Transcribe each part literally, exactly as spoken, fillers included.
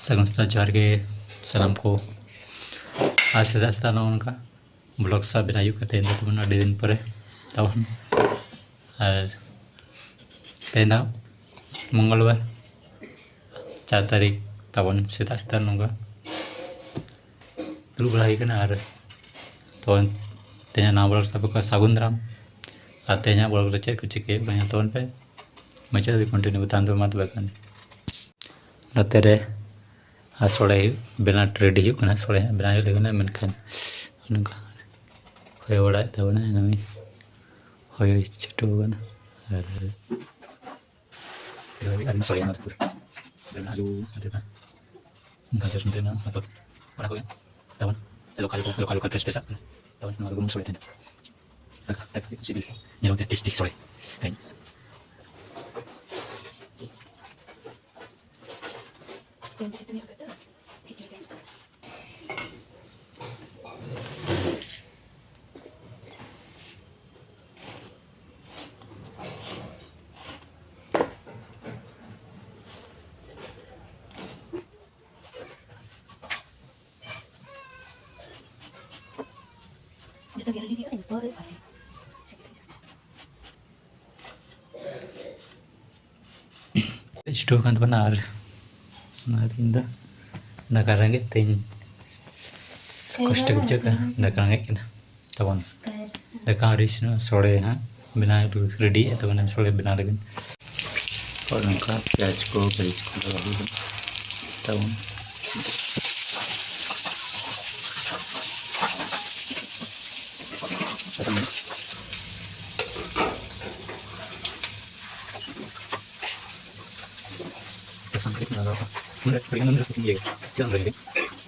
ᱥᱟᱹᱜᱩᱱ ᱥᱮᱛᱟᱜ, ᱡᱚᱦᱟᱨ ᱜᱮ ᱥᱟᱱᱟᱢ ᱠᱚ᱾ ᱟᱨ ᱥᱮᱛᱟᱜ ᱥᱮᱛᱟᱜ ᱱᱚᱜᱼᱚ ᱱᱚᱝᱠᱟ vlog ᱥᱟᱵ ᱵᱮᱱᱟᱣ ᱦᱩᱭᱩᱜ ᱠᱟᱱ ᱛᱟᱦᱮᱸ ᱛᱟᱵᱚᱱᱟ ᱟᱹᱰᱤ ᱫᱤᱱ ᱯᱚᱨᱮ ᱛᱟᱵᱚᱱ᱾ ᱟᱨ ᱛᱮᱦᱮᱧ ᱫᱚ ᱢᱚᱝᱜᱚᱞ ᱵᱟᱨ, ᱪᱟᱨ ᱛᱟᱹᱨᱤᱠᱷ ᱛᱟᱵᱚᱱ᱾ ᱥᱮᱛᱟᱜ ᱥᱮᱛᱟᱜ ᱱᱚᱝᱠᱟ ᱫᱩᱲᱩᱵ ᱵᱟᱲᱟ ᱦᱩᱭ ᱠᱟᱱᱟ᱾ ᱟᱨ ᱛᱚ ᱛᱮᱦᱮᱧᱟᱜ ᱱᱟᱣᱟ vlog ᱥᱟᱵ ᱠᱟᱜ ᱥᱟᱹᱜᱩᱱ ᱫᱟᱨᱟᱢ᱾ ᱟᱨ ᱛᱮᱦᱮᱧᱟᱜ vlog ᱨᱮ ᱪᱮᱫ ᱠᱚ ᱪᱤᱠᱟᱹᱭᱮᱫ ᱠᱟᱱᱟ ᱛᱟᱵᱚᱱ ᱯᱮ ᱢᱩᱪᱟᱹᱫ ᱫᱷᱟᱹᱵᱤᱡ continue ᱠᱟᱛᱮ ᱟᱸᱡᱚᱢ ᱢᱟ ᱛᱚᱵᱮ ᱠᱷᱟᱱ᱾ ᱱᱚᱛᱮ ᱨᱮ ᱟᱨ ᱥᱚᱲᱮ ᱵᱮᱱᱟᱣ ready ᱦᱩᱭᱩᱜ ᱠᱟᱱᱟ᱾ ᱥᱚᱲᱮ ᱦᱟᱸᱜ ᱵᱮᱱᱟᱣ ᱦᱩᱭᱩᱜ ᱞᱟᱹᱜᱤᱫ ᱠᱟᱱᱟ, ᱢᱮᱱᱠᱷᱟᱱ ᱱᱚᱝᱠᱟ ᱦᱚᱭᱚ ᱵᱟᱲᱟᱭᱮᱫ ᱛᱟᱵᱚᱱᱟᱭ ᱱᱩᱭ, ᱦᱚᱭᱚᱭ ᱪᱷᱩᱴᱟᱹᱣ ᱠᱟᱱᱟ᱾ ᱟᱨ ᱟᱨ ᱥᱚᱲᱮ ᱚᱱᱟ ᱯᱩᱨᱟᱹ ᱟᱹᱞᱩ ᱱᱚᱛᱮ ᱫᱚ ᱜᱟᱡᱚᱨ ᱱᱚᱛᱮ ᱢᱮᱱᱟᱜᱼᱟ, ᱛᱟᱨᱯᱚᱨ ᱚᱱᱟ ᱠᱚᱜᱮ ᱛᱟᱵᱚᱱ local, local, local fresh fresh ᱟᱜ ᱠᱟᱱᱟ᱾ ᱛᱟᱵᱚᱱ ᱱᱚᱣᱟ ᱫᱚ ᱜᱩᱢ ᱥᱚᱲᱮ ᱛᱟᱦᱮᱱᱟ᱾ ᱫᱟᱠᱟ, ᱫᱟᱠᱟ ᱥᱤᱵᱤᱞ ᱜᱮ, ᱧᱮᱞᱚᱜ ᱛᱮ tasty ᱥᱚᱲᱮ᱾ ᱦᱮᱸ᱾ ᱡᱚᱛᱚ ᱜᱮ ready ᱦᱩᱭᱩᱜᱼᱟ, ᱤᱱᱟᱹ ᱯᱚᱨᱮ ᱵᱷᱟᱹᱡᱤ᱾ ᱪᱷᱩᱴᱟᱹᱣ ᱠᱟᱱ ᱛᱟᱵᱚᱱᱟ᱾ ᱟᱨ ᱚᱱᱟ ᱛᱮᱦᱮᱧ ᱫᱚ ᱫᱟᱠᱟ ᱨᱮᱸᱜᱮᱡ ᱛᱮᱧ ᱠᱚᱥᱴᱚ ᱵᱩᱡᱷᱟᱹᱜ ᱠᱟᱱᱟ, ᱫᱟᱠᱟ ᱨᱮᱸᱜᱮᱡ ᱠᱟᱱᱟ ᱛᱟᱵᱚᱱ᱾ ᱫᱟᱠᱟ ᱟᱹᱣᱨᱤ ᱤᱥᱤᱱᱚᱜᱼᱟ, ᱥᱚᱲᱮ ᱦᱟᱸᱜ ᱵᱮᱱᱟᱣ ready ᱛᱟᱵᱚᱱᱟ, ᱥᱚᱲᱮ ᱵᱮᱱᱟᱣ ᱞᱟᱹᱜᱤᱫ᱾ ᱦᱳᱭ ᱱᱚᱝᱠᱟ ᱯᱮᱸᱭᱟᱡᱽ ᱠᱚ, ᱢᱟᱹᱨᱤᱪ ᱠᱚ ᱞᱟᱜᱟᱣ ᱦᱩᱭ ᱠᱟᱱᱟ ᱛᱟᱵᱚᱱ᱾ ᱥᱟᱥᱟᱝ ᱠᱟᱹᱴᱤᱡ ᱞᱟᱜᱟᱣ ᱠᱟᱜᱼᱟ᱾ ᱱᱚᱰᱮ ᱠᱟᱹᱴᱤᱡ ᱜᱟᱱ ᱱᱚᱰᱮ ᱠᱟᱹᱴᱤᱡ ᱤᱭᱟᱹ ᱪᱮᱫ ᱮᱢ ᱞᱟᱹᱭ ᱠᱮᱫᱟ?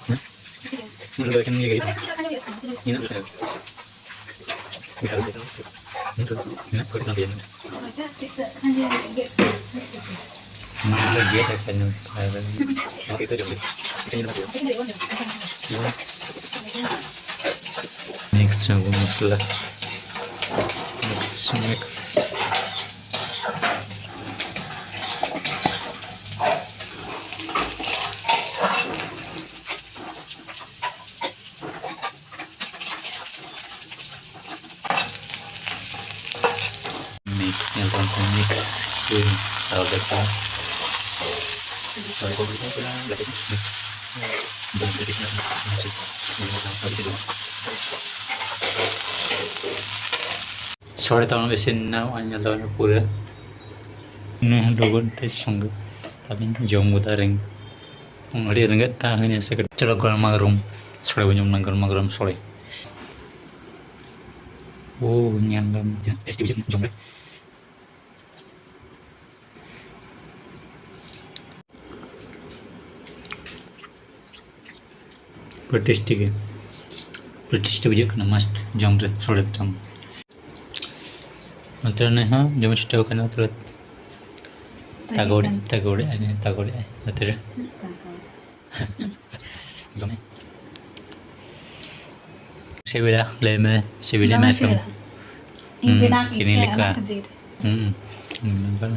ᱦᱮᱸ? ᱱᱚᱰᱮ ᱫᱚ ᱮᱠᱮᱱ ᱤᱭᱟᱹ ᱜᱮ ᱦᱩᱭᱩᱜᱼᱟ᱾ ᱤᱱᱟᱹᱜ ᱞᱮᱠᱟ ᱜᱮ᱾ ᱢᱮᱱᱟᱜ ᱠᱚᱣᱟ ᱠᱟᱹᱴᱤᱡ ᱜᱟᱱ ᱤᱭᱟᱹ ᱢᱮᱱᱟᱜᱼᱟ᱾ ᱱᱚᱣᱟ ᱫᱚ ᱜᱮᱫ ᱟᱠᱟᱫ ᱧᱮᱞ ᱛᱟᱦᱮᱸ ᱠᱟᱱᱟ᱾ ᱱᱚᱣᱟ ᱠᱚ ᱡᱚᱢ ᱞᱟᱹᱜᱤᱫ᱾ ᱮᱠᱮᱱ ᱧᱮᱞ ᱠᱟᱛᱮ᱾ Mix ᱧᱚᱜ ᱢᱚᱥᱞᱟ᱾ Mix, mix᱾ ᱧᱮᱞ ᱛᱟᱵᱚᱱ ᱯᱮ, ᱢᱤᱠᱥ ᱦᱩᱭ ᱟᱨ ᱞᱮᱠᱟ᱾ ᱢᱤᱠᱥ᱾ ᱥᱚᱲᱮ ᱛᱟᱵᱚᱱ ᱤᱥᱤᱱ ᱮᱱᱟ, ᱱᱚᱜᱼᱚᱭ ᱧᱮᱞ ᱛᱟᱵᱚᱱ ᱯᱩᱨᱟᱹ᱾ ᱤᱱᱟᱹ ᱞᱚᱜᱚᱱ ᱛᱮ ᱥᱚᱸᱜᱮ ᱛᱟᱵᱚᱱ ᱡᱚᱢ ᱜᱚᱫᱟ ᱨᱮᱸᱜᱮᱡ᱾ ᱟᱹᱰᱤ ᱨᱮᱸᱜᱮᱡ ᱛᱟᱦᱮᱸ ᱦᱩᱭᱱᱟ ᱥᱮ ᱠᱟᱹᱴᱤᱡ᱾ ᱪᱚᱞᱚ ᱜᱚᱨᱢᱟ ᱜᱚᱨᱚᱢ ᱥᱚᱲᱮ ᱵᱚᱱ ᱡᱚᱢ ᱞᱮ, ᱜᱚᱨᱢᱟ ᱜᱚᱨᱚᱢ ᱥᱚᱲᱮ᱾ ᱳ, ᱧᱮᱞ ᱢᱮ, ᱴᱮᱥᱴᱤ ᱵᱩᱡᱷᱟᱹᱜ ᱠᱟᱱᱟ ᱡᱚᱢ ᱨᱮ᱾ ᱯᱩᱨᱟᱹ ᱴᱮᱥᱴᱤ ᱜᱮ, ᱯᱩᱨᱟᱹ ᱴᱮᱥᱴᱤ ᱵᱩᱡᱷᱟᱹᱜ ᱠᱟᱱᱟ, ᱢᱟᱥᱴ ᱡᱚᱢ ᱨᱮ, ᱥᱚᱲᱮ ᱫᱚᱢ᱾ ᱱᱚᱛᱮ ᱨᱮ ᱦᱚᱸ ᱡᱚᱢ ᱪᱷᱩᱴᱟᱹᱣ ᱠᱟᱱᱟ ᱯᱩᱨᱟᱹ᱾ ᱛᱟᱜᱚᱲ, ᱛᱟᱜᱚᱲ, ᱛᱟᱜᱚᱲ, ᱱᱚᱛᱮ ᱨᱮ᱾ ᱫᱚᱢᱮ᱾ ᱥᱤᱵᱤᱞᱟ, ᱞᱟᱹᱭ ᱢᱮ, ᱥᱤᱵᱤᱞ ᱫᱚᱢᱮ ᱮᱱᱟ ᱥᱮ ᱵᱟᱝ? ᱥᱤᱵᱤᱞᱟ᱾ ᱤᱧ ᱦᱩᱸ, ᱵᱮᱱᱟᱣ ᱠᱤᱫ ᱪᱤᱱᱤ ᱥᱮ, ᱞᱮᱠᱟ᱾ ᱚᱱᱟ ᱠᱷᱟᱹᱛᱤᱨ᱾ ᱦᱩᱸ, ᱦᱩᱸ, ᱱᱚᱝᱠᱟ᱾